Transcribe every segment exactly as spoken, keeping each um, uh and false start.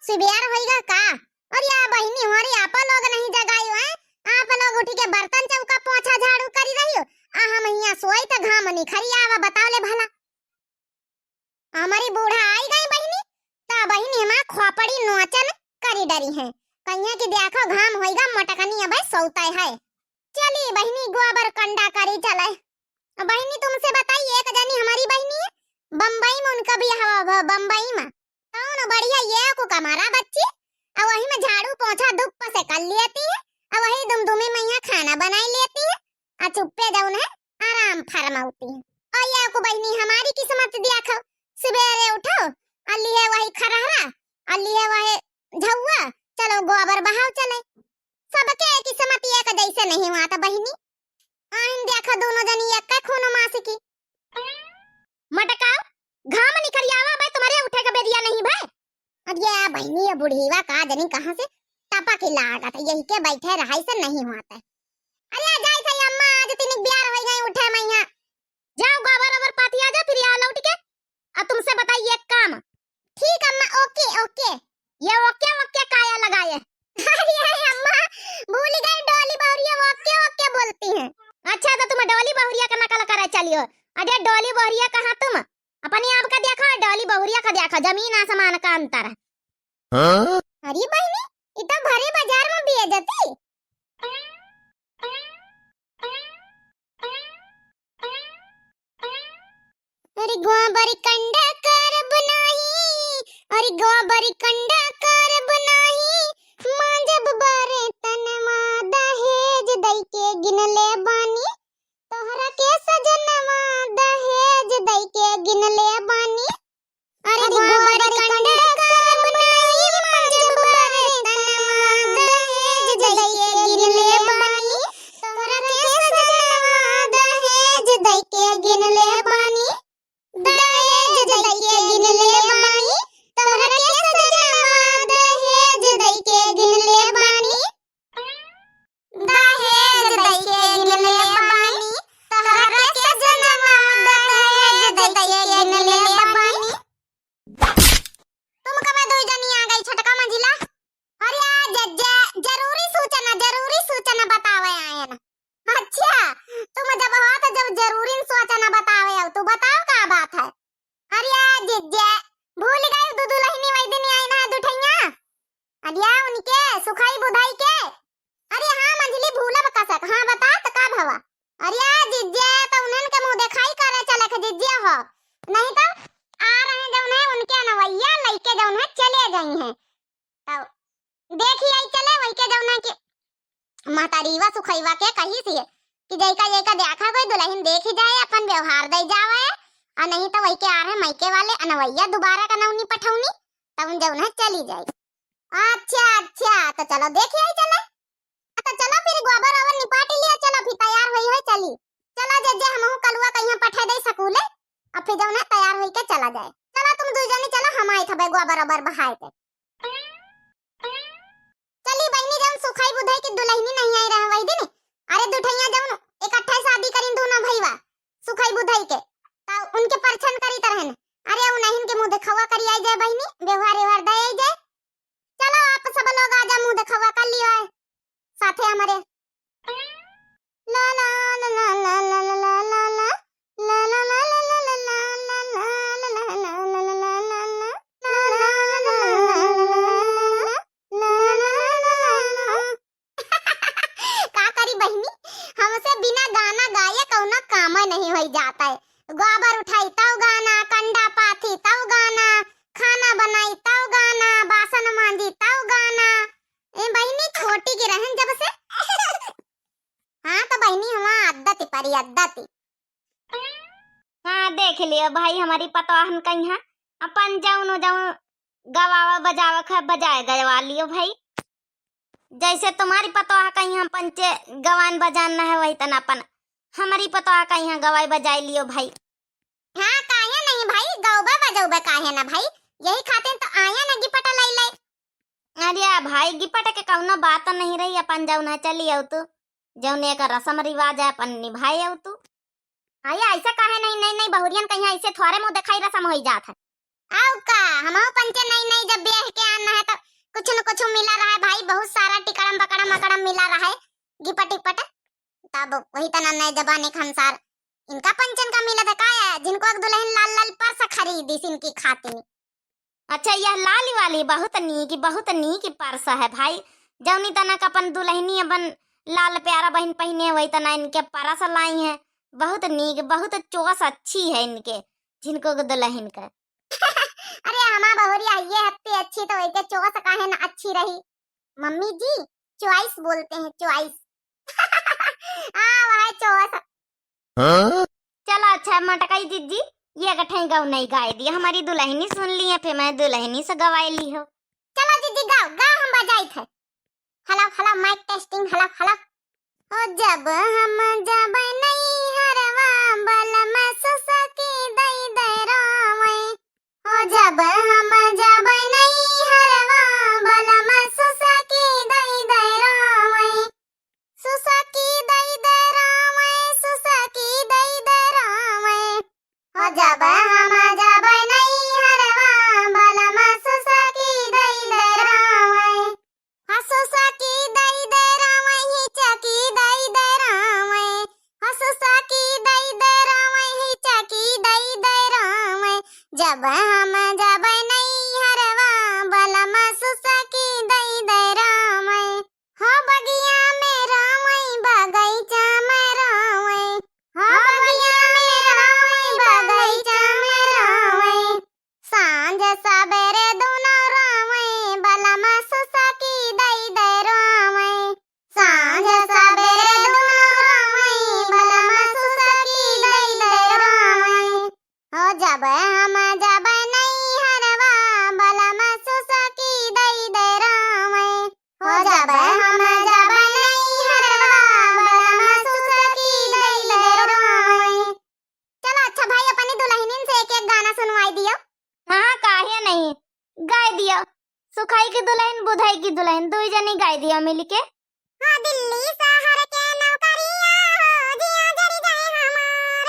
सुबेर होइगा का? अरे या बहिनी, हमारी आपा लोग नहीं जगाई है, आप लोग उठी के बर्तन चौका पोछा झाड़ू करी रही हो, आ हम हियाँ सोई त घाम निखरी आवा, बताओ ले भला। हमारी बूढ़ा आई गई बहिनी, त बहिनी हमार खोपड़ी नोचन करी डरी है, कहिया कि देखो घाम होइगा, मोटकनी अबे सौते है। चली बहिनी, गोबर कंडा करी चले। बहिनी, तुमसे बताई, एक जनी हमारी बहिनी है, बम्बई में उनका बियाह हुआ, बम्बई में। कौन बढ़िया ये को कमारा बच्ची, और वही में झाड़ू पोछा धूप से कर लेती है, और वही दुमदुमी में यहाँ खाना बनाई लेती है, और चुप्पे जौन है आराम फरमावती है। और ये को बहिनी हमारी किस्मत देखो, सुबेरे उठो, अली है वही खरहरा, अली है वही झौआ, चलो गोबर बहाव चले। सबके किस्मत एक जैसे नहीं हुआ था बहिनी। आइन देखा दोनों जनी एक का खून मासी की। मटकाओ, घाम निकरियावा बे, तुम्हारे उठे का बेरिया नहीं बे। अरे या बहिनी, ये बुढ़ीवा का जनी कहाँ से टपक ही लागत है, यही के बैठे रहाई से नहीं हुआ था। अरे आ जाई थे अम्मा, आज तिनिक बियार होई गई उठे मैया। जाओ गोबर ओबर पाथी आ जाओ, फिर यहाँ लौट के। अब तुमसे बताइए एक काम। ठीक अम्मा, ओके, ओके। ये ओके, ओके काया लगाए? अरे अम्मा, भूल गई डोली बहुरिया ओके, ओके बोलती हैं। अच्छा, तो तुम डोली बहुरिया का नकल करे चलियो। अरे डोली बहुरिया कहाँ तुम? अपने आप का देखो, डोली बहुरिया का देखो, जमीन आसमान का अंतर है। हाँ? अरे बहिनी, इ तो भरे बाजार में बेचती। अरे गोबर कंडा करब नाही, अरे गोबर कंडा करब नाही, मांजब बर्तनवा दहेज दई के गिनले बानी, तोहरा के सजनवा दहेज दई के गिनले बानी। अरे अरे गोबर गोबर कंडा कंडा करब नाही, मांजब बर्तनवा दहेज दई के गिनले बानी, तोहरा के सजनवा दहेज दई के गिनले बानी। दहेज दई के गिनले बानी, तोहरा के सजनवा दहेज दई के गिनले बानी। दहेज दई के गिनले बानी, तोहरा के सजनवा दहेज दई के गिनले बानी। तुम कबे दुई जनी आ गई छोटका मंझिला? अरे आ जज्जे, जरूरी सूचना, जरूरी सूचना बतावे आयन। अच्छा, तुम जब हो तो जब जरूरी सूचना बतावे आओ, तू बताओ का बात है? अरे आ जिज्जे, भूल गई दू दुलहिनी वही दिन आई ना दुठैया। अरे आ उनके सुखाई बुधाई के। अरे हाँ मंझली भूलब कसक, हाँ बता तो का भवा? अरे आ जिज्जे तो उन्हन के मुँह देखाई करे चले के जिज्जे हो, नहीं तो आ रहे जौन है उनके अनवैया लइके जौन है चले गई हैं। तो देखी आई चले वही के जौन है कि महतारीवा सुखईवा के कही सी कि जैका जैका देखा कोई दुलहिन देखी जाए, अपन व्यवहार दे जावे, और नहीं तो वही के आ रहे मायके वाले अनवैया दोबारा कनौनी पठौनी, तब उन जौन है चली जाए। अच्छा अच्छा, तो चलो देखी आई चले। तो चलो फिर गोबर ओबर निपाट लिया, चलो फिर तैयार होई होई चली। चलो जे जे हमहू कलुआ कहिया पठे दे सकूले, अब फिर जौन है तैयार होई के चला जाए। चलो तुम दू जनी चलो, हम आई थबे गोबर ओबर बहाए के। चली बहिनी, जौन सुखाई बुधाई के दुलहिनी नहीं आई रहे वही दिन, अरे दुठैया जौन इकट्ठा शादी करीन दोनों भईवा सुखाई बुधाई के, त उनके परछन करी तरहन, अरे उन्हन के मुँह देखवा करी आई जाए बहिनी, व्यवहार व्यवहार दे आई जाए। चलो आप सब लोग आजा, मुँह देखवा कर लियो है साथे हमरे। का करी बहिनी, हमसे बिना गाना गाए कौनो काम नहीं होई जाता है। गोबर उठाई तब गाना, कंडा पाथी तब गाना, खाना बनाई तब गाना, बासन मांजी तब गाना। ए बहिनी, छोटी के रहन जब से। हाँ तो बहिनी, हमार आदत ही परी, आदत ही। हाँ, देख लियो भाई, हमारी पतोहन कहिया अपन जौन जौन गवावा बजावा खा बजाए गवा लियो भाई। जैसे तुम्हारी पतोह कहिया पंचे गवान बजान न है, वही तना अपन हमारी पतोह कहिया गवाई बजाई लियो भाई। हाँ, काहे नहीं भाई, गौबे बजौबे काहे ना भाई, यही खातिर तो आया ना गिपट लाई लाई। अरे आ भाई, गिपट के कौनो बात नहीं रही, अपन जौन है चली आओ तू, जौन एक रसम रिवाज है अपन निभाए आओ तू। अरे ऐसा काहे नहीं, नहीं, नहीं, बहुरियन कहिया ऐसे थोड़े मुँह देखाई रसम होई जात है। आओ का, हमहू पंचे नई नई जब ब्याह के आना है तो कुछ न कुछ मिला रहा है भाई, बहुत सारा टिकड़म पकड़म अकड़म मिला रहा है, गिपट टिपट। तब वही तना नए जमाने के अनुसार इनका पंचन का मिला था का है, जिनको एक दुल्हन लाल लाल पर्स खरीदी इनकी खातिर। अच्छा, यह लाल वाली बहुत नीक, बहुत नीक पर्स है भाई। जौनी तना का अपन दुल्हनी अपन लाल प्यारा बहन पहिने, वही तना इनके पर्स लाई है। बहुत नीक, बहुत चॉइस अच्छी है इनके, जिनको के दुल्हन का। अरे हमा बहुरिया, ये हत्ती अच्छी तो वही के चॉइस काहे ना अच्छी रही। मम्मी जी, चॉइस बोलते हैं, चॉइस। हाँ, वह चॉइस। हाँ? चला अच्छा मटकाई जिज्जी, ये गठई गवनई गाय दिया, हमारी दुल्हनी सुन ली है, फिर मैं दुल्हनी से गवाई ली हो। चला जिज्जी गाओ, गाओ हम बजाई थे। Hello, hello, mic testing, hello, hello। ओ जब हम जब नैहरवा बलम सुसकी दई दे रोवे। ओ जब हम जब नैहरवा बलम सुसकी दई दे रोवे। सुसकी दई दे रोवे, सुसकी दई दे रोवे। हो जब हम जब नैहरवा, बलम सुसकी दई दे रोवे। हो सुसकी दई दे रोवे, हिचकी दई दे रोवे। हो सुसकी दई दे रोवे, हिचकी दई दे रोवे। जब हम जब नैहरवा, बलम सुसकी दई दे रोवे। हो बगिया में रोवई, बगैचा में रोवई। हो बगिया में रोवई, बगैचा में रोवई। सांझ सबेरे दुनो रोवई, बलम सुसकी दई दे रोवई। सांझ सबेरे दुनो रोवई, बलम सुसकी दई दे रोवई। हो जब हम जब नैहरवा, बलम सुसकी दई दे रोवई। हो जब हम जब नैहरवा, बलम सुसकी दई दे रोवई। चलो अच्छा भाई, अपनी दुल्हनिन से एक एक गाना सुनवाई दियो। हाँ, काहे नहीं, गाय दियो। सुखाई की दुल्हन, बुधाई की दुल्हन, दुई जनी गाय दियो मिलके। हो दिल्ली शहर के नौकरिया हो, जिया जरी जाए हमार।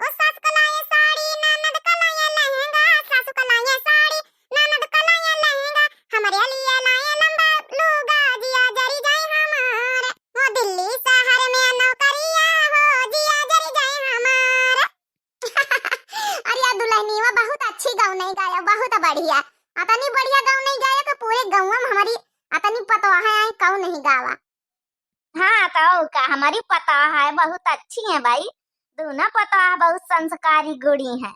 ओ सास क लाए साड़ी, ननद क लाए लहंगा, सासु क लाए साड़ी, ननद क लाए लहंगा, हमरे लिए लाए लंबा लूगा, जिया जरी जाए हमार। हो दिल्ली शहर में नौकरिया हो, जिया जरी जाए हमार। अरे यार दुल्हनिया बहुत अच्छी गवनई गायो, बहुत बढ़िया। अतनी बढ़िया गवनई गायो कि पूरे गौवा में हमारी अतनी पतोह है, आई कऊ नहीं गावा। हाँ, तो का, हमारी पतोह है, बहुत अच्छी है भाई। दूना पतोह बहुत संस्कारी गुणी है।